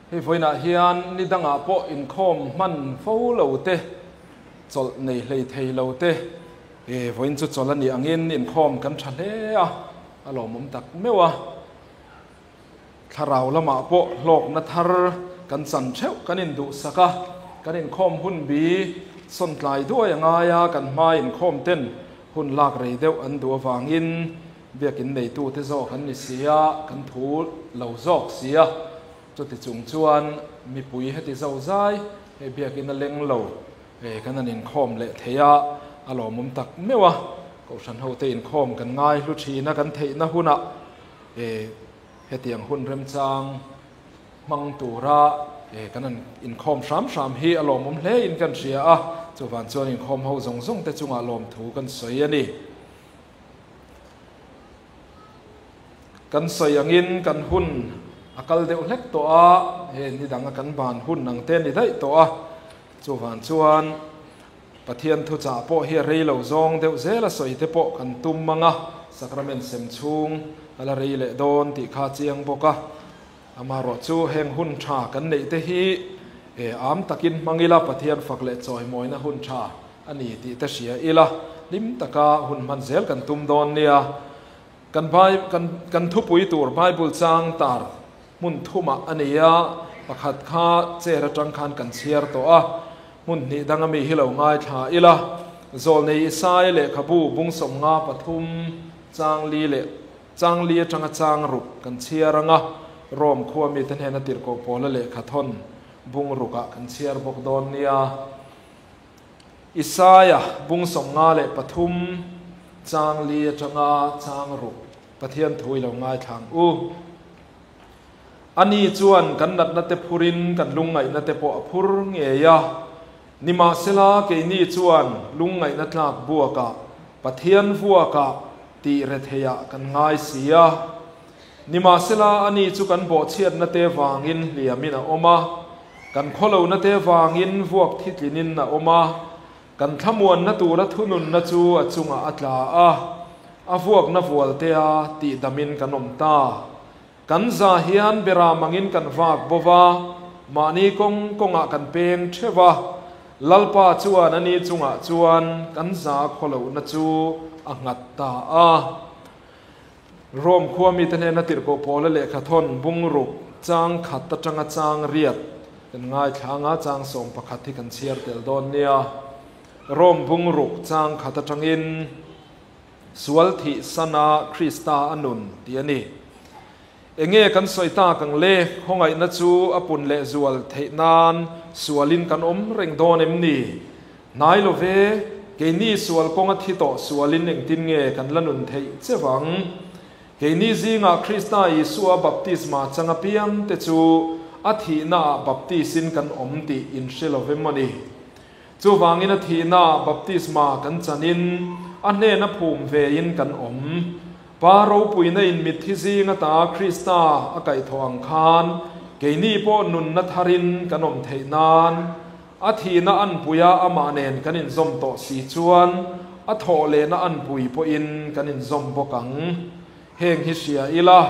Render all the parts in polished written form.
Hei vawiinah hian ni dangah pawh inkhawm hman fo lo te, chawlh nei hlei thei lo te, e vawiin chu chawlh a nih angin inkhawm kan tha hle a, a lawmawm tak meuh a. Thlarau lamah pawh hlawkna thar kan chan theuh kan induhsak a, kan inkhawm hun bi sawntlai duai a ngai a, kan hma inkhawm ten hun lak rei deuh an duh avangin Biakin neitute zawk an ni si a, kan thu lo zawk si a. Chuti chung chuan mipui heti zo zai hei biakin a leng lo kan han inkhawm leh thei a, a lawmawm tak meuh a. Kohhran hote inkhawm kan ngai hlu thin a, kan theihna hunah hetiang hun remchang hmang tura kan han inkhawm hram hram hi a lawmawm hle in kan hria a. Chuvang chuan inkhawm ho zawng zawng te chungah lawmthu kan sawi a ni. Kan sawi angin kan hun a kal deuh hlek tawh a, he ni danga kan ban hun ang te a ni daih tawh a, chuvang chuan Pathian thuchah pawh hi a rei lo zawng deuh zel a sawi te pawh kan tum ang a, Sacrament sem chhung a la rei leh dawn tih kha a chiang bawk a, amaherawh chu heng hun tha kan neih te hi am takin hmang ila Pathian fak leh chawimawina hun tha a ni tih te hria ila, hlim taka hun hman zel kan tum dawn nia. Kan Bai, kan, kan thupui tur Bible chang tar hmun thumah a ni a, pakhat kha chair atang khan kan chhiar tawh a, hmun hnih dang ami hi lo ngaithla ila, Zawlnei Isai lehkhabu bung 53 chang li leh chang li atanga chang ruk kan chhiar anga, Rome khua mite hnena tirhkoh pawla lehkha thawn bung rukah kan chhiar bawk dawn nia. Isaia bung 53 chang li atanga chang ruk Pathian thu i lo ngaithla ang u. Ani chuan kan natna te phurin kan lungngaihna te pawh a phur ngei a, nimahsela keini chuan lungngaihna tlak buakah Pathian vuakah tih retheiah kan ngai si a. Nimahsela, ani chu kan bawhchhiatna te vangin hliamin a awm a, kan khawlohna te vangin vuak thitlinin a awm a, kan thlamuanna tura thununna chu a chungah a tla a, a vuakna vualtea tihdamin kan awm ta. Kan za hian beram angin kan vak bo va, mahni kawng kawngah kan peng theuh va, Lalpa chuan ani chungah chuan kan za khawlohna chu a nghat ta a. Rome khua mite hnena tirhkoh Paula lehkha thawn bung ruk chang khat atanga chang riat kan ngaithla anga chang 11 hi kan chhiar tel dawn nia. Rome bung ruk chang khat atangin Sual thih sana Krista a nun tih a ni. Enge kan sawi tak ang le? Khawngaihna chu a pun leh zual theih nan sualin kan awm reng dawn em ni? Hnai lo ve, keini sual kawnga thi tawh sualin engtin nge kan la nun theih che vang? Keini zingah Krista Isua baptisma chang apiang te chu a thihnaah baptisin kan awm tih in hre lo ve maw ni? Chuvangin a thihnaah baptisma kan chanin a hnena phum vein kan awm. Pa ropuina in mitthi zing ata Krista a kaihthawh ang khan keini pawh nunna tharin kan awm theih nan a thihna anpuia amah nen kan inzawm tawh si chuan a thawh lehna anpui pawhin kan inzawm bawk ang. Heng hi hria ila,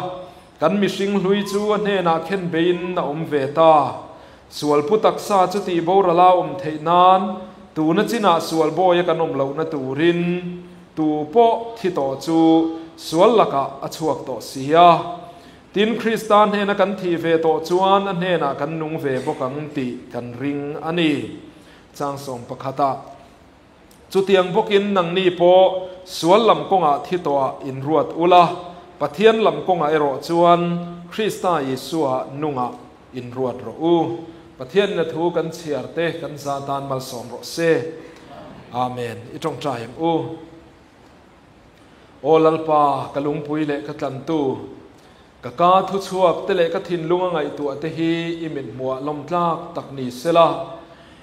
kan mihring hlui chu a hnenah khen beiin a awm ve ta. Sualpu taksa chu tih borala awm theih nan tuna chinah sual bawia kan awm lohna turin tu pawh thi tawh chu sual lakah a chhuak tawh si a. Tin, Krista hnena kan thih ve tawh chuan a hnenah kan nung ve bawk ang tih kan ring a ni. Chang 11 ah. Chutiang bawkin nangni pawh sual lam kawngah thi tawhah inruat ula, Pathian lam kawngah erawh chuan Krista Isua nungah inruat rawh u. Pathianin a thu kan chhiar te kan za tan malsawm rawh se. Amen. I tawngtai ang u. Aw Lalpa, ka lungpui leh ka tlantu, ka ka thuchhuak te leh ka thinlung a ngaihtuah te hi i mithmuah lawmtlak tak ni sela,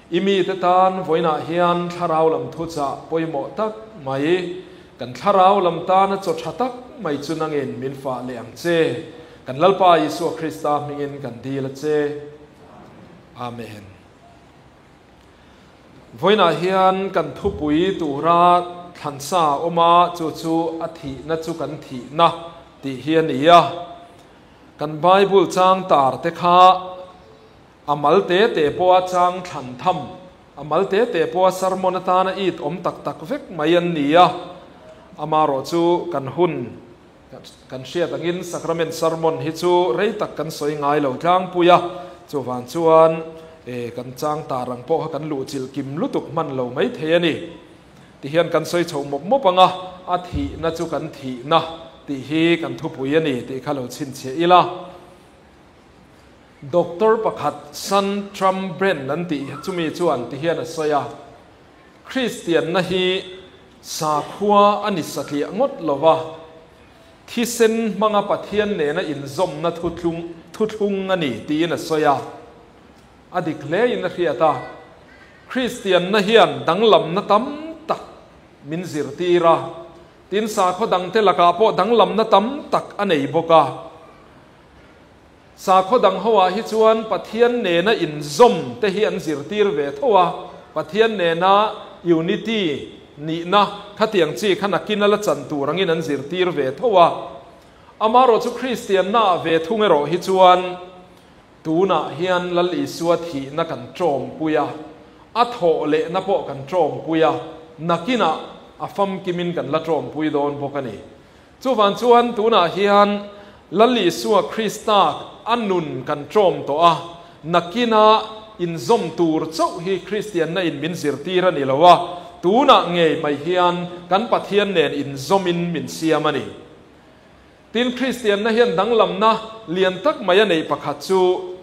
i mite tan vawiinah hian thlarau lam thuchah pawimawh tak mai, kan thlarau lam tana chaw tha tak mai chu nangin min fah leh ang che. Kan Lalpa Isua Krista hmingin kan dil a che. Amen. Vawiinah hian kan thupui tura thlansa a awm a, chu chu a thihna chu kan thihna tih hi a ni a. Kan Bible chang tar te kha A mal te te pawha chang thlan tham, a mal te te pawha sermon atana it awm tak tak vek mai an ni a. Amaherawhchu kan hun kan hriat angin Sacrament sermon hi chu rei tak kan sawi ngai lo tlangpui a, chuvang chuan kan chang tar ang pawh kha kan luhchilh kim lutuk hman lo mai thei a ni. Tihian kan sawi chho mawp mawp ang a, a thihna chu kan thihna tih hi kan thupui a ni tih kha lo chhinchhiah ila. Doctor pakhat San Trump Brand an tih chumi chuan tihian a sawi a, Kristianna hi sakhua a ni satliah ngawt lo va, thisen hmanga Pathian nena inzawmna thuthlung thuthlung a ni tiin a sawi a. A dik hlein a hriat a, Kristianna hian danglamna tam tak min zirtir a, tin sakhaw dangte lakah pawh danglamna tam tak a nei bawk a. Sakhaw dang hoah hi chuan Pathian nena inzawm te hi an zirtir ve tho a, Pathian nena unity nihna khatiang chi kha nakin a la chan tur angin an zirtir ve tho a. Amaherawh chu Kristiannaah ve thung erawh hi chuan tunah hian Lal Isua thihna kan tawmpui a, a thawh lehna pawh kan tawmpui a, nakinah a famkimin kan la tawmpui dawn bawk a ni. Chuvang chuan tunah hian Lal Isua Krista a nun kan ṭawm tawh a, nakina inzawm tur chauh hi Kristianna in min zirtir a ni lo a, tunah ngei mai hian kan Pathian nen inzawmin min siam a ni. Tin, Kristianna hian danglamna lian tak mai a neih pakhat chu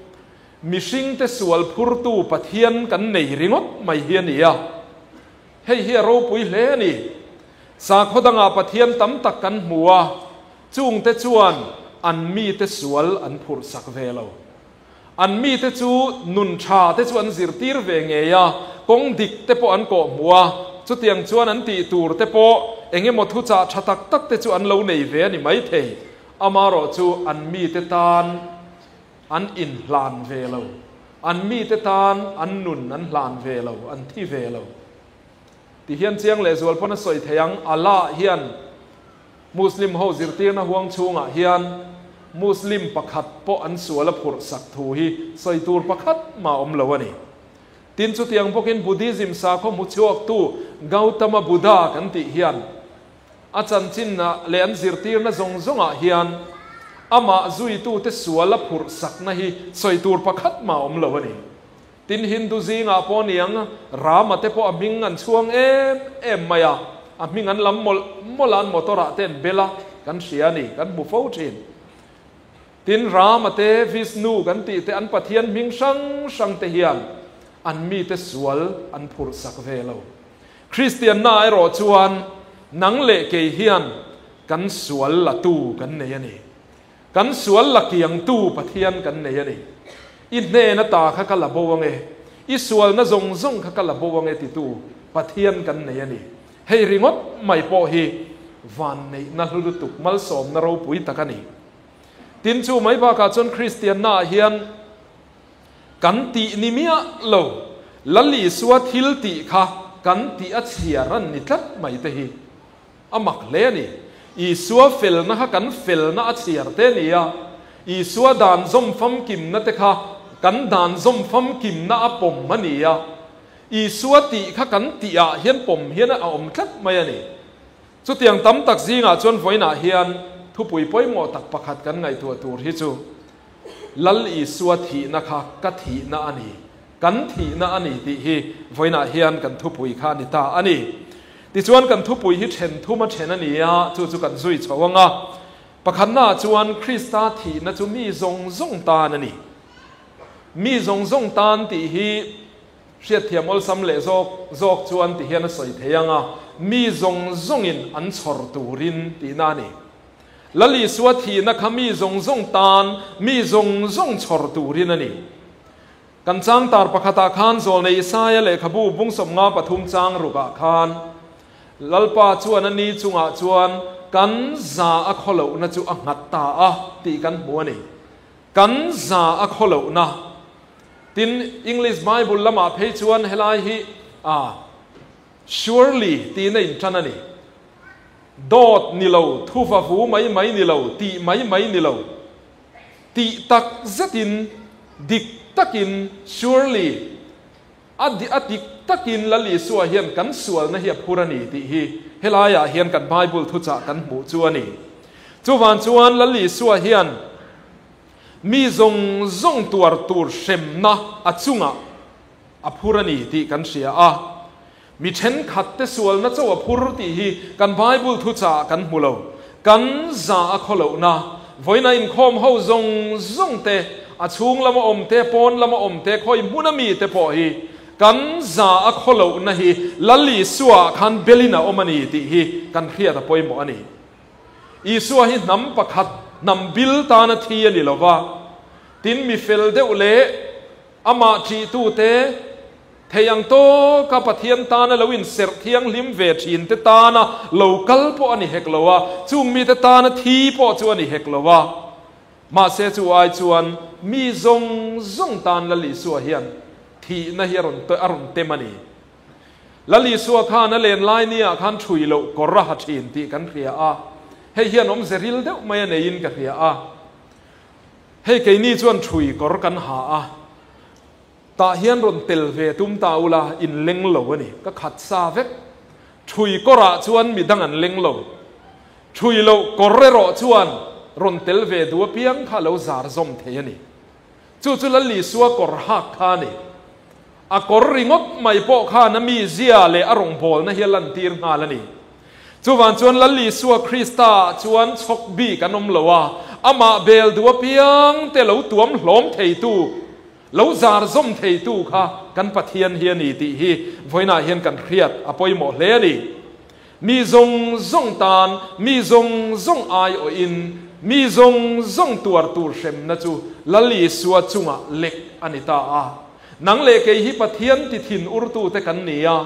mihringte sual phurtu Pathian kan nei ringawt mai hi a ni a. Hei hi a ropui hle a ni. Sakhaw dangah Pathian tam tak kan hmu a, chungte chuan an mite sual an phurhsak ve lo. An mite chu nun tha te chu an zirtir ve ngei a, kawng dik te pawh an kawhhmuh a, chutiang chuan an tih tur te pawh eng emaw thuchah tha tak tak te chu an lo nei ve a ni maithei. Amaherawh chu an mite tan an inhlan ve lo. An mite tan an nun an hlan ve lo, an thi ve lo. Ti hian chiang leh zual pawn a sawi thei ang, Allah hian Muslim ho zirtirna huang chhungah hian Muslim pakhat pawh an sual a phurh sak thu hi sawi tur pakhat mah awm lo a ni. Tin chutiang bawkin Buddhism sakhaw hmu chhuaktu Gautama Buddha kan tih hian a chanchinna leh an zirtirna zawng zawngah hian amah zuitute sual a phurh sakna hi sawi tur pakhat mah awm lo a ni. Tin, Hindu zingah pawh niang Rama te pawh a hming an chhuang em em mai a, a hming an lam mawlh mawlh a, an motor ah te an bel a, kan hria a ni, kan hmu fo thin. Tin, Rama te, Vishnu kan tih te, an pathian hming hrang hrang te hian an mite sual an phurh sak ve lo. Kristianna erawh chuan nang leh kei hian kan sual la tu kan nei a ni. Kan sual la kiangtu Pathian kan nei a ni. I hnen ata kha ka la bo ange, i sualna zawng zawng kha ka la bo ange titu Pathian kan nei a ni. Hei ringawt mai pawh hi vanneihna hlu lutuk malsawmna ropui tak a ni. Tin chu mai bakah chuan Kristiannaah hian kan tih ni miah lo, Lal Isua thil tih kha kan tih a chhiar an ni tlat mai te hi. A mak hle a ni. Isua felna kha kan felna a chhiar te a ni a, Isua dan zawm famkimna te kha kan dan zawm famkimna a pawm a ni a, Isua tih kha kan tihah hian pawm hian a awm tlat mai a ni. Chutiang tam tak zingah chuan vawiinah hian thupui pawimawh tak pakhat kan ngaihtuah tur hi chu Lal Isua thihna kha ka thihna a ni, kan thihna a ni tih hi vawiinah hian kan thupui kha a ni ta a ni. Tichuan kan thupui hi then thum a then a ni a, chu chu kan zui chho ang a. Pakhatnaah chuan Krista thihna chu mi zawng zawng tan a ni. Mi zawng zawng tan tih hi hriatthiam awlsam leh zawk zawk chuan ti hian a sawi thei ang a, mi zawng zawngin an chhawr turin tihna a ni. Lal Isua thihna kha mi zawng zawng tan, mi zawng zawng chhawr turin a ni. Kan chang tar pakhatah khan Zawlnei Isaia lehkhabu bung 53 chang rukah khan Lalpa chuan a ni chungah chuan kan za a khawlohna chu a nghat ta a tih kan hmu a ni. Kan za a khawlohna. Tin, English Bible lamah phei chuan helai hi a surely tiin a intan a ni. Dawt ni lo, thuva vu mai mai ni lo, tih mai mai ni lo. Tih tak zetin dik takin, surely, a a dik takin Lal Isua hian kan sualna hi a phur a ni tih hi helaiah hian kan Bible thuchah kan hmuh chu a ni. Chuvang chuan Lal Isua hian mi zawng zawng tuar tur hremna a chungah a phur a ni tih kan hria a. Mi thenkhat te sualna cho a phur tih hi kan Bible thuchah kan hmu lo. Kan za a khaw lohna, vawiina inkhawm ho zawng zawng te, a chhung lama awm te, pawn lama awm te, khawi hmuna mi te pawh hi kan za a khaw lohna hi Lal Isua khan belin a awm a ni tih hi kan hriat a pawimawh a ni. Isua hi hnam pakhat, hnam bil tana thi a ni lova, tin mi fel deuh leh amah ṭihtute, Thei ang tawka Pathian tana lo inserh thianghlim ve thinte tana lo kal pawh a ni hek lo a, chung mite tana thi pawh chu a ni hek lo a. Mahse chu ai chuan mi zawng zawng tan Lal Isua hian thihna hi a rawn a rawn tem a ni. Lal Isua khan a len lai niah khan ṭhui loh kawr a ha ṭhin tih kan hria a, hei hian awmze ril deuh mai a neiin ka hria a. Hei keini chuan ṭhui kawr kan ha a. Tah hian rawn tel ve tum ta ula, in leng lo a ni. Ka khat sa vek. Ṭhui kawrah chuan mi dang an leng lo. Ṭhui loh kawr erawh chuan rawn tel ve duh apiang kha a lo zar zawm thei a ni. Chu chu Lal Isua kawr hak kha a ni. A kawr ringawt mai pawh khan a mizia leh a rawngbawlna hi a lantir nghal a ni. Chuvang chuan Lal Isua Krista chuan chhawk bik an awm lo a, amah bel duh apiang te lo tuam hlawm theitu, Lo zar zawm theitu kha kan Pathian hi a ni tih hi vawiinah hian kan hriat a pawimawh hle a ni. Mi zawng zawng tan, mi zawng zawng aiawhin, mi zawng zawng tuar tur hremna chu Lal Isua chungah lek a ni ta a. Nang leh kei hi Pathian ti thin urtute kan ni a.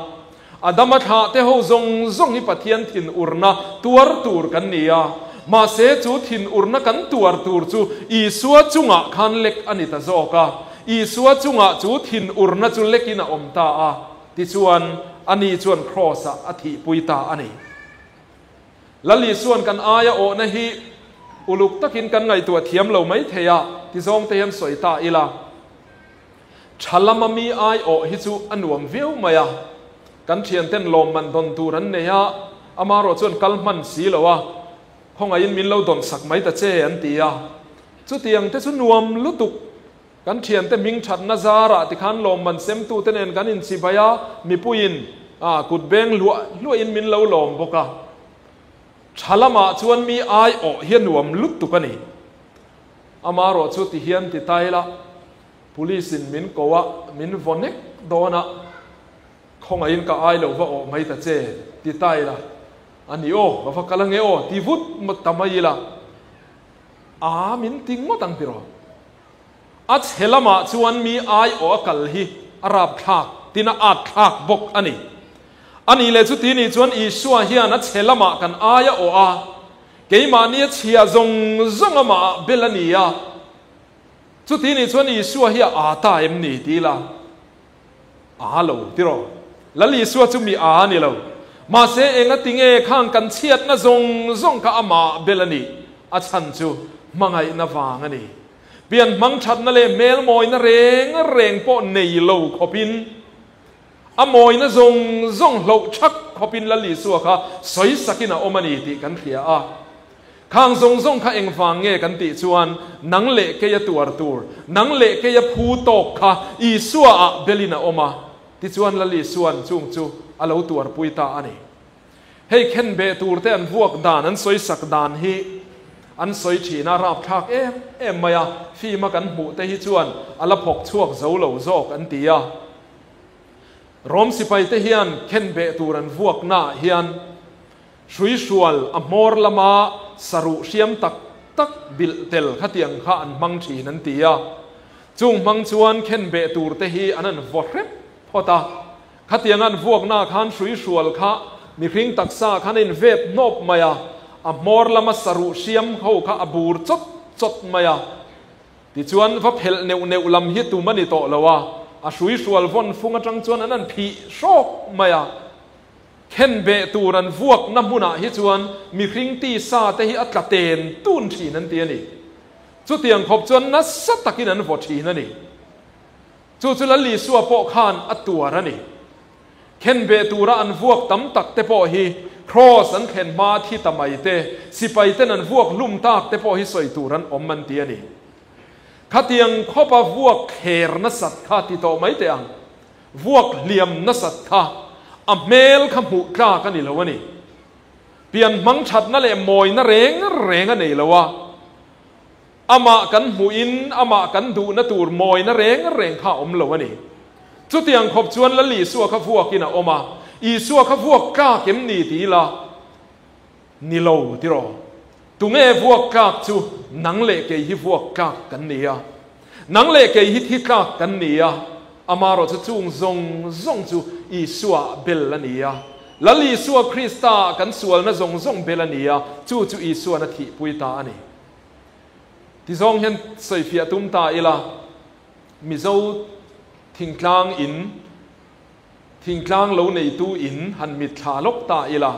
Adama thlah te ho zawng zawng hi Pathian thin urna tuar tur kan ni a, mahse chu thin urna kan tuar tur chu Isua chungah khan lek a ni ta zawk a, Isua chungah chu thin urna chu lekin a awm ta a, tichuan ani chuan Kraws-ah a thihpui ta a ni. Lal Isua'n kan aia awhna hi uluk takin kan ngaihtuah thiam lo mai thei a, ti zawng te hian sawi ta ila. Tha lama mi aiawh hi chu a nuam viau mai a, kan thianten lawmman dawn tur an nei a, amarawh chuan kal hman si lo a, khawngaihin min lo dawn sak mai ta che an ti a, chutiang te chu nuam lutuk, kan thiante hming thatna zarah tikhan lawmman semtute nen kan inchibai a, mipuiin kut beng hluah hluahin min lo lawm bawk a, tha lamah chuan mi aiawh hi a nuam lutuk a ni. Amarawh chu ti hian ti ta ila, Police in min ko a, min vaw nek dawn a, khawngaihin ka ai lo va awh mai ta che, ti ta ila, a ni aw, ka va kal ange aw, ti vut ta mai ila, aa min ti ngawt ang tiraw. A chhe lamah chuan mi ai awh a kal hi a rapthlak, tin a at thlak bawk a ni. A nih leh chuti nih chuan Isua hian a chhe lamah kan ai a awh a, Keimahni a chhia zawng zawng amah bel a ni a, chuti nih chuan Isua hi a aa ta em ni ti ila, aa lo tiraw? Lal Isua chu mi aa a ni lo. Mahse enga tinge khang kan chhiatna zawng zawng kha amah bel a nih? A chhan chu hmangaihna vang a ni. Pian hmang thatna leh hmelmawina reng reng pawh nei lo khawpin, A mawina zawng zawng hloh thak khawpin Lal Isua kha sawi sakin a awm a ni tih kan hria a. Khang zawng zawng kha engvang nge kan tih chuan nang leh keia tuar tur, nang leh keia phu tawk kha Isua ah belin a awm a, tichuan Lal Isua'n chung chu a lo tuarpui ta a ni. Hei khenbeh tur te an vuak dan, an sawi sak dan hi an sawi thin a, rapthlak em em mai a, film a kan hmuh te hi chuan a la phawk chhuak zo lo zawk an ti a. Rom sipaite hian khenbeh tur an vuaknaah hian hruihrual a hmawr lama saruh hriam tak tak bilh tel khatiang kha an hmang thin an ti a. Chung hmang chuan khenbeh turte hi an an vaw hrep phawt a. Khatiang an vuaknaah khan hruihrual kha mihring taksa khan a invet hnawp mai a, a hmawr lama saruh hriam ho kha a bur chawt chawt mai a. Tichuan, va phelh neuh neuh lam hi tum a ni tawh lo a, a hrui hrual vawn fung atang chuan an han phih hrawk mai a. Khenbeh tur an vuakna hmunah hi chuan mihring tisa te hi a tla ten tun thin an ti a ni. Chutiang khawp chuan nasa takin an vaw thin a ni. Chu chu Lal Isua pawh khan a tuar a ni. Khenbeh tura an vuak tam tak te pawh hi Kraws an thlen hma thi ta mai te, sipai ten an vuak hlum tak te pawh hi sawi tur an awm an ti a ni. Khatiang khawpa vuak thler nasat kha ti tawh mai teh ang. Vuak hliam nasat kha a hmel kha hmuh tlak a ni lo a ni. Pian hmang thatna leh mawina reng reng a nei lo a. Amah kan hmuhin amah kan duhna tur mawina reng reng kha a awm lo a ni. Chutiang khawp chuan Lal Isua kha vuakin a awm a, Isua kha vuak tlak em ni ti ila? Ni lo tiraw? Tunge vuak tlak chu nang leh kei hi vuak tlak kan ni a. Nang leh kei hi thi tlak kan ni a, amarawh chu chung zawng zawng chu Isua bel a ni a. Lal Isua Krista ah kan sualna zawng zawng bel a ni a, chu chu Isuan a thihpui ta a ni. Tizawng hian sawifiah tum ta ila, Mizo thingtlang in, thingtlang lo neitu in han mitthla lawk ta ila,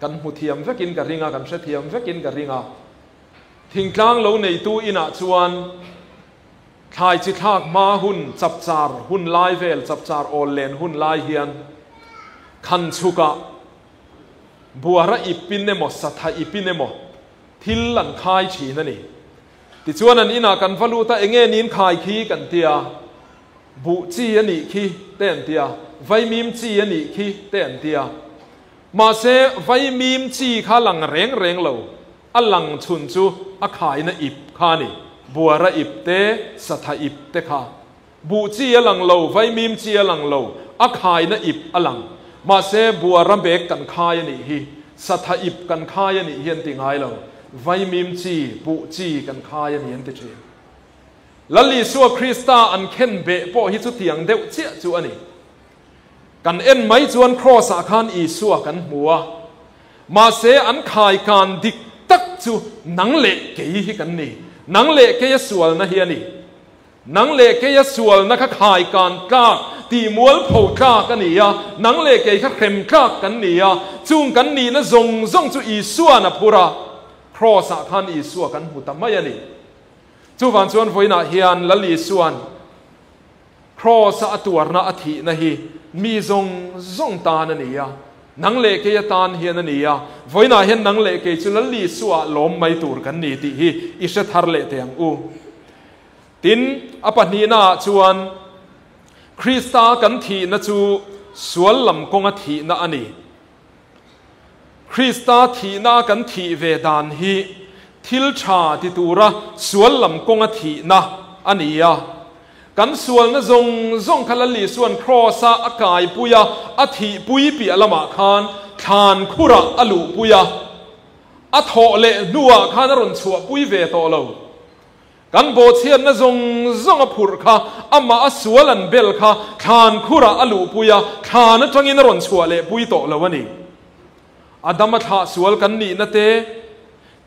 kan hmu thiam vekin ka ring a, kan hrethiam vekin ka ring a. Thingtlang lo neitu inah chuan thlai chi thlak hma hun, chapchar hun lai vel, chapchar awl len hun lai hian khan chhukah buara ipin emaw, satha ipin emaw thil an khai thin a ni. Tichuan an inah kan va lut a, enge niin khai khi kan ti a, buh chi a nih khi te an ti a, vaimim chi a nih khi te an ti a. Mahse vaimim chi kha lang reng reng lo, a lang chhun chu a khaina ip kha a ni, buara ip te, satha ip te kha. Buh chi a lang lo, vaimim chi a lang lo, a khaina ip a lang. Mahse, buara bag kan khai a nih hi, satha ip kan khai a nih hi an ti ngai lo. Vaimim chi, buh chi kan khai a ni an ti thin. Lal Isua Krista an khen beh pawh hi chutiang deuh chiah chu a ni. Kan en mai chuan Kraws ah khan Isua kan hmu a, mahse an khai kan dik tak chu nang leh kei hi kan ni. Nang leh keia sualna hi a ni. Nang leh keia sualna kha khai kan tlak, tih mualpho tlak a ni a, nang leh kei kha hrem tlak kan ni a, chung kan nihna zawng zawng chu Isua'n a phur a, Kraws ah khan Isua kan hmu ta mai a ni. Chuvang chuan vawiinah hian Lal Isua'n Kraws a a tuarna a thihna hi mi zawng zawng tan a ni a, nang leh kei atan hian a ni a, vawiinah hian nang leh kei chu Lal Isua lawm mai tur kan ni tih hi i hre thar leh teh ang u. Tin, a pahnihnaah chuan Krista kan thihna chu sual lam kawnga thihna a ni. Krista thihna kan thih ve dan hi thil tha ti tura sual lam kawnga thihna a ni a. Kan sualna zawng zawng kha Lal Isua'n Kraws-a a kaipui a, a thihpui piah lamah khan thlan khurah a luhpui a, a thawh leh hnuah khan a rawn chhuahpui ve tawh lo. Kan bawhchhiatna zawng zawng a phurh kha, amah a sual an bel kha thlan khurah a luhpui a, thlan atangin a rawn chhuah leh pui tawh lo a ni. Adama thlah sual kan nihna te,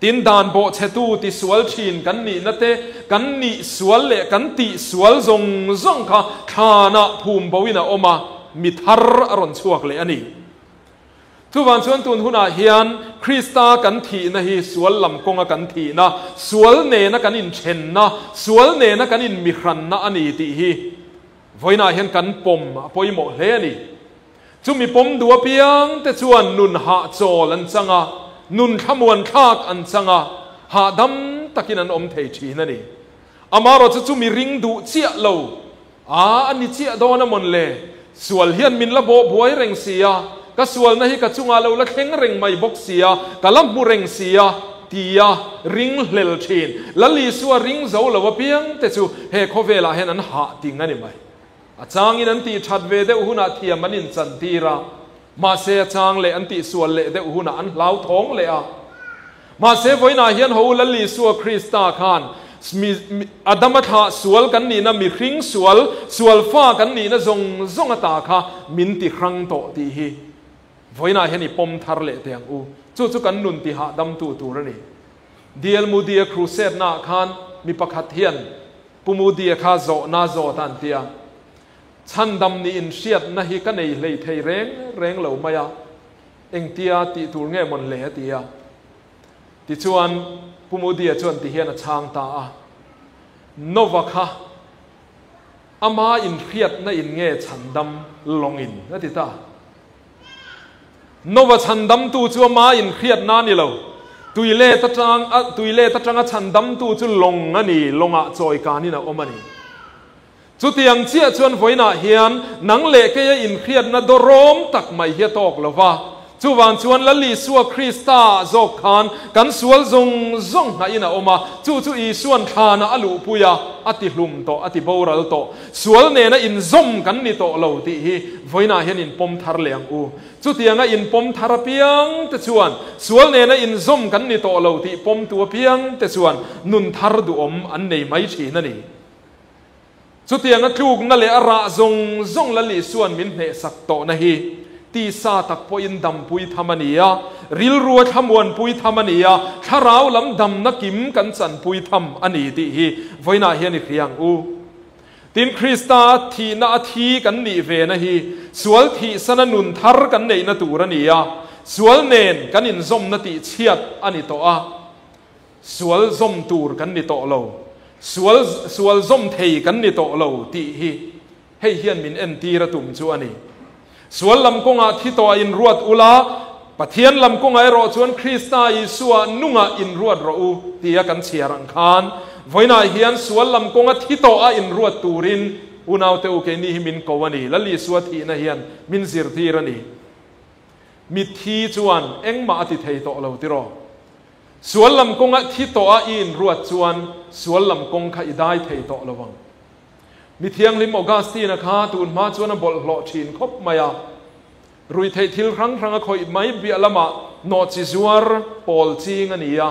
tin dan bawhchhetu ti sual thin kan nihna te, kan nih sual leh kan tih sual zawng zawng kha thlanah phum boin a awm a, mi thar a rawn chhuak leh a ni. Chuvang chuan tun hunah hian Krista kan thihna hi sual lam kawnga kan thihna, sual nena kan inthenna, sual nena kan inmihranna a ni tih hi vawiinah hian kan pawm a pawimawh hle a ni. Chumi pawm duh apiangte chuan nun hahchawl an chang a, nun thlamuan thlak an chang a, hahdam takin an awm thei thin a ni. Amaherawhchu chu chumi ring duh chiah lo A, a ni chiah dawn a mawn le? Sual hian min la bawh buai reng si a, ka sualna hi ka chungah lo la thleng reng mai bawk si a, ka la hmu reng si a, tia ring hlel thin. Lal Isua ring zo lo apiang te chu he khawvelah hian an hah ting a ni mai. A changin an tih that ve deuh hunah thiam an inchan tir a, mahse a chang leh an tih sual leh deuh hunah an hlauthawng leh a. Mahse, vawiinah hian ho Lal Isua Krista khan Adama thlah sual kan nihna, mihring sual, sual fa kan nihna zawng zawng ata kha min ti hrang tawh tih hi vawiinah hian i pawm thar leh teh ang u. Chu chu kan nun ti hahdamtu tur a ni. DL Moody-a crusade-naah khan mi pakhat hian Pu Moody-a kha zawhna zawt a an ti a, Chhandam nih inhriatna hi ka nei hlei thei reng reng lo mai a, Engtia tih tur nge mawn le a ti a. Tichuan Pu Moody-a chuan ti hian a chhang ta a, Nova kha Ama inhriatna in nge chhandam lawngin a ti ta. Nova chhandamtu chu ama inhriatna a ni lo. Tuilet atang tuilet atanga chhandamtu chu lawng a ni, lawngah chawikanin a awm a ni. Chutiang chiah chuan vawiinah hian nang leh keia inhriatna dawrawm tak mai hi a tawk lo va. Chuvang chuan Lal Isua Krista zawk khan kan sual zawng zawng hnahin a awm a, chu chu Isuan thlanah a luhpui a, a tihlum tawh, a tiboral tawh. Sual nena inzawm kan ni tawh lo tih hi vawiinah hian inpawm thar leh ang u. Chutianga inpawm thar apiang te chuan sual nena inzawm kan ni tawh lo tih pawmtu apiang te chuan nun thar duhawm an nei mai thin a ni. Chutianga tlukna leh a rah zawng zawng Lal Isua'n min hnehsak tawhna hi tisa tak pawhin dampui tham a ni a, rilrua thlamuanpui tham a ni a, thlarau lam damna kim kan chanpui tham a ni tih hi vawiinah hian i hria ang u. Tin, Krista thihna a thi kan nih vena hi sual thihsana nun thar kan neihna tur a ni a, sual nen kan inzawmna tihchhiat a ni tawh a. Sual zawm tur kan ni tawh lo, sual sual zawm thei kan ni tawh lo tih hi hei hian min entir a tum chu a ni. Sual lam kawngah thi tawh a inruat ula, Pathian lam kawngah erawh chuan Krista Isua nungah inruat rawh u tia kan chhiar ang khan, vawiinah hian sual lam kawnga thi tawh a inruat turin unaute u keini hi min ko a ni. Lal Isua thihna hian min zirtir a ni. Mitthi chuan engmah a ti thei tawh lo tiraw? Sual lam kawnga thi tawh a i inruat chuan sual lam kawng kha i dai thei tawh lo ang. Mi thianghlim Augustine-a kha tun hma chuan a bawlhhlawh thin khawp mai a. Ruihtheih thil hrang hrang a khawih mai piah lamah nawhchi zuar pawl ching a ni a.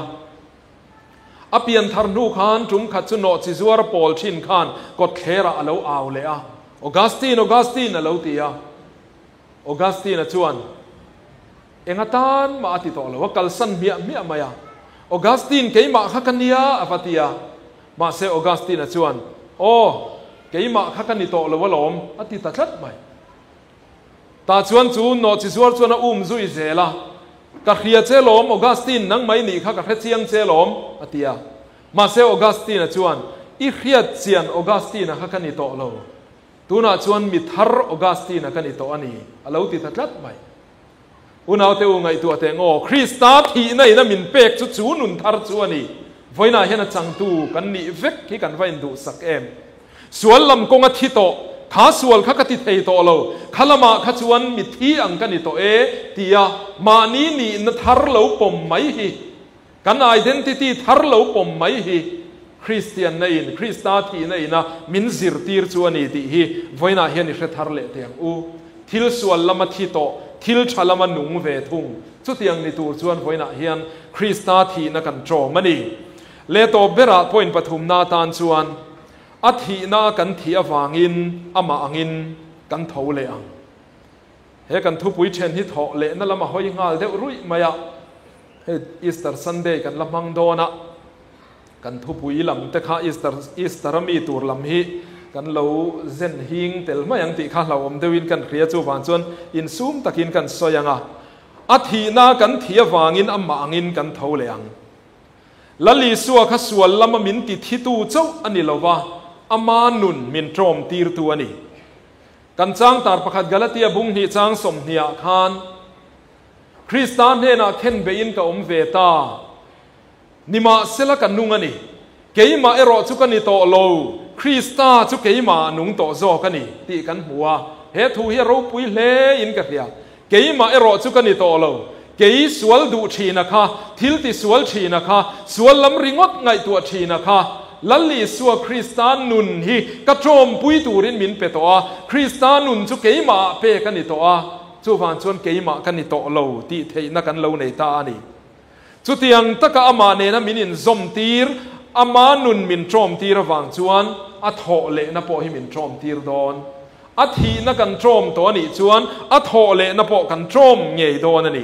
A pian thar hnu khan tum khat chu nawhchi zuar pawl thin khan kawtthlerah a lo au leh a, Augustine, Augustine a lo ti a. Augustine-a chuan, Eng atan mah a ti tawh lo, a kalsan hmiah hmiah mai a. Augustine, keimah kha ka nia, a va ti a. Mahse Augustine-a chuan, Aw, keimah kha ka ni tawh lo alawm, a ti ta tlat mai. Tah chuan chu nawhchi zuar chuan a um zui zel a, Ka hria che lawm, Augustine, nangmah i nih kha ka hre chiang che lawm, a ti a. Mahse Augustine-a chuan, I hriat chian Augustine-a kha ka ni tawh lo. Tunah chuan mi thar Augustine-a ka ni tawh a ni, a lo ti ta tlat mai. Unaute u ngaihtuah teh ngaw, Krista thihna ina min pek chu chu nun thar chu a ni. Vawiinah hian a changtu kan nih vek hi kan va induhsak em? Sual lam kawnga thi tawh, kha sual kha ka ti thei tawh lo, kha lamah kha chuan mi thi ang ka ni tawh e, tia mahni nihna thar lo pawm mai hi, kan identity thar lo pawm mai hi Kristianna in, Krista thihna ina min zirtir chu a ni tih hi vawiinah hian i hre thar leh teh ang u. Thil sual lama thi tawh, thil tha lama nung ve thung. Chutiang ni tur chuan vawiinah hian Krista thihna kan ṭawm a ni. Leh tawp berah point pathumna atan chuan a thihna kan thih avangin amah angin kan tho leh ang. He kan thupui then hi thawh lehna lama hawi nghal deuh ruih mai a, hei Easter Sunday kan la hmang dawn a, Kan thupui lam te kha Easter Easter a mi tur lam hi kan lo zen hing tel mai ang tih kha hlauhawm deuhin kan hria chuvang chuan insum takin kan sawi ang a, a thihna kan thih avangin amah angin kan tho leh ang. Lal Isua kha sual lama min ti thitu chauh a ni lova, ama nun min tawm tirtu a ni. Kan changtar pakhat Galatia bung hnih chang sawmhniah khan Krista hnenah khenbeihin ka awm ve ta. Nimahsela ka nung a ni. Keimah erawh chu ka ni tawh lo, Krista chu keimah a nung tawh zawk a ni, tih kan hmu a. He thu hi a ropui hle in ka hria. Keimah erawh chu ka ni tawh lo. Kei sual duh thina kha, thil ti sual thina kha, sual lam ringawt ngaihtuah thina kha, Lal Isua Krista nun hi ka tawmpui turin min pe tawh a, Krista nun chu keimah ah pek a ni tawh a, chuvang chuan keimah ka ni tawh lo tih theihna kan lo nei ta a ni. Chutiang taka amah nena min inzawmtir, ama nun min ṭawmtir avang chuan a thawh lehna pawh hi min ṭawmtir dawn. A thihna kan ṭawm tawh a nih chuan a thawh lehna pawh kan ṭawm ngei dawn a ni.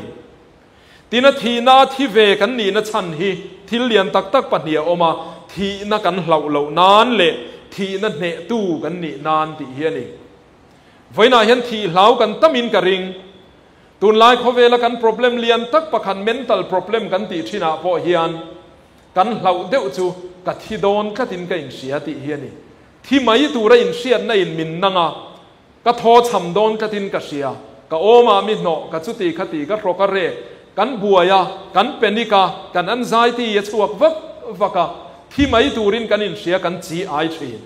Tin, a thihna a thi ve kan nihna chhan hi thil lian tak tak pahnih a awm a, thihna kan hlauh loh nan leh thihna hnehtu kan nih nan tih hi a ni. Vawiinah hian thih hlau kan tamin ka ring. Tunlai khawvela kan problem lian tak pakhat mental problem kan tih thinah pawh hian kan hlauh deuh chu ka thi dawn tlatin ka inhria tih hi a ni. Thi mai tura inhriatna in min nang a, ka thaw chham dawn tlatin ka hria. Ka awmah mi hnawh, ka chuti khati, ka hrawk a rek, kan buai a, kan panic a, kan anxiety a chhuak vak vak a, thi mai turin kan inhria kan chi ai thin.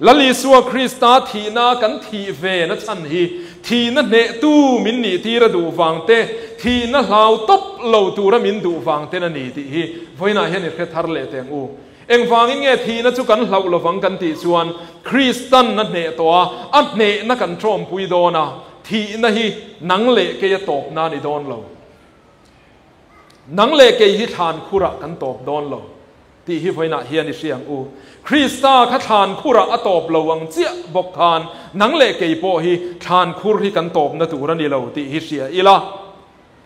Lal Isua Krista thihna kan thih ve na chhan hi thihna hnehtu min nih tir a duh vang te, thihna hlau tawp lo tura min duh vang ten a ni tih hi vawiinah hian i hre thar leh teng u. Engvangin nge thihna chu kan hlauh lovang kan tih chuan Kristan a hneh tawh a, a hnehna kan tawmpui dawn a, thihna hi nang leh kei a tawpna a ni dawn lo. Nang leh kei hi thlan khurah kan tawp dawn lo tih hi vawiinah hian i hria ang u. Krista kha thlan khurah a tawp lo ang chiah bawk khan nang leh kei pawh hi thlan khur hi kan tawpna tur a ni lo tih hi hria ila.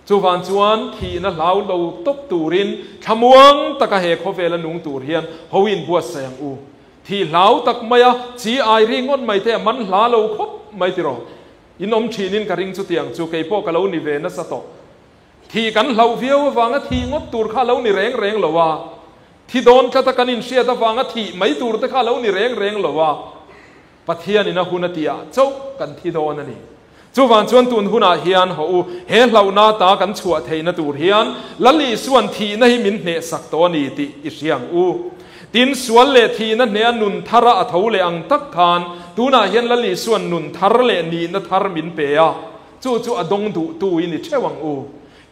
Chuvang chuan thihna hlau lo tawp turin thlamuang taka he khawvela nung tur hian ho inbuatsaih ang u. Thih hlau tak maia chi ai ri ngawt mai te a man hla lo khawp mai tiraw? In awm thinin ka ring chutiang chu kei pawh ka lo ni ve nasa tawh. Thih kan hlauh viau avanga thih ngawt tur kha a lo ni reng reng lo a. Thi dawn tlata kan inhriat avanga thih mai tur te kha a lo ni reng reng lo a. Pathianin a hun a tihah chauh kan thi dawn a ni. Chuvang chuan tun hunah hian haw u, he hlauhna ta kan chhuah theihna tur hian Lal Isua'n thihna hi min hnehsak tawh a ni tih i hria ang u. Tin, sual leh thihna hneha nun thara a tho leh ang tak khan tunah hian Lal Isua'n nun thar leh nihna thar min pe a, chu chu a dawng duhtu i ni theuh ang u.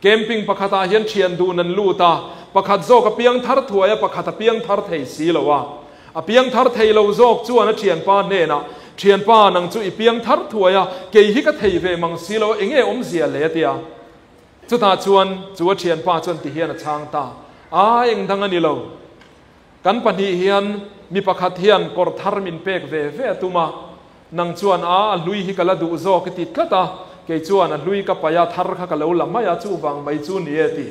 Camping pakhatah hian thian dun an lut a, pakhat zawk a piang thar thuai a, pakhat a piang thar thei si lo a. A piang thar thei lo zawk chuan a thianpa hnenah, Thianpa, nang chu i piang thar thuai a, kei hi ka thei ve mang si lo a, enge awmzia le? a ti a. Chutah chuan chu a thianpa chuan ti hian a chhang ta, A, eng dang a ni lo. Kan pahnih hian mi pakhat hian kawr thar min pek ve ve a tum a, nang chuan a, a hlui hi ka la duh zawk i ti tlat a, kei chuan a hlui ka paih a, thar kha ka lo la mai a, chuvang mai chu ni e ti.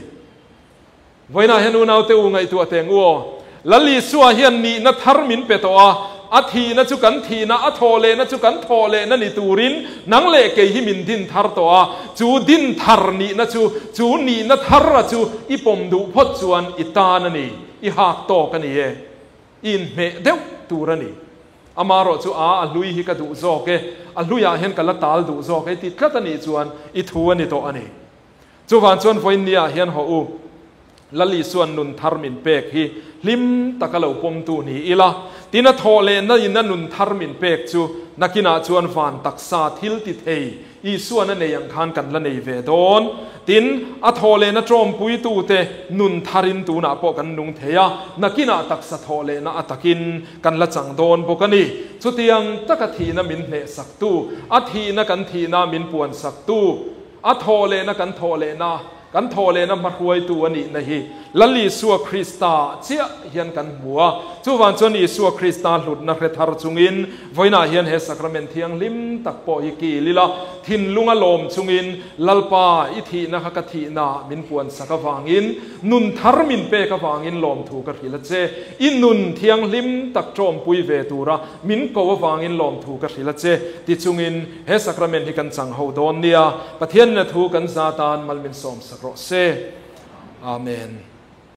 Vawiinah hian unaute u ngaihtuah teng u aw. Lal Isua hian nihna thar min pe tawh a, a thihna chu kan thihna, a thawh lehna chu kan thawh lehna ni turin nang leh kei hi min din thar tawh a, chu din thar nihna chu, chu nihna thar a chu i pawm duh phawt chuan i tan a ni. I hak tawk a ni e. I inhmeh deuh tur a ni. Amarawh chu a, a hlui hi ka duh zawk e, a hluiah hian ka la tal duh zawk e ti tlat a nih chuan i thu a ni tawh a ni. Chuvang chuan vawiinniah hian haw u, Lal Isua'n nun thar min pek hi hlim taka lo pawmtu ni ila, tin a thawh lehna in a nun thar min pek chu nakinah chuan van taksa thil ti thei Isua'n a nei ang khan kan la nei ve dawn. Tin, a thawh lehna tawmpuitute nun tharin tunah pawh kan nung thei a, nakinah taksa thawh lehna a takin kan la chang dawn bawk a ni. Chutiang taka thihna min hnehsaktu, a thihna kan thihna min puansaktu, A thawh lehna kan thawh lehna, kan thawh lehna hmahruaitu a nihna hi Lal Isua Krista chiah hian kan hmu a. Chuvang chuan Isua Krista hlutna hre thar chungin vawiinah hian he Sacrament thianghlim tak pawh hi kil ila, thinlunga lawm chungin Lalpa i thihna kha ka thihna min puansak avangin, nun thar min pek avangin lawmthu ka hrilh a che. I nun thianghlim tak tawmpui ve tura min ko avangin lawmthu ka hrilh a che ti chungin, He sacrament hi kan chang ho dawn nia, Pathian in a thu kan za tan mal min sawm sak rawh se. Amen.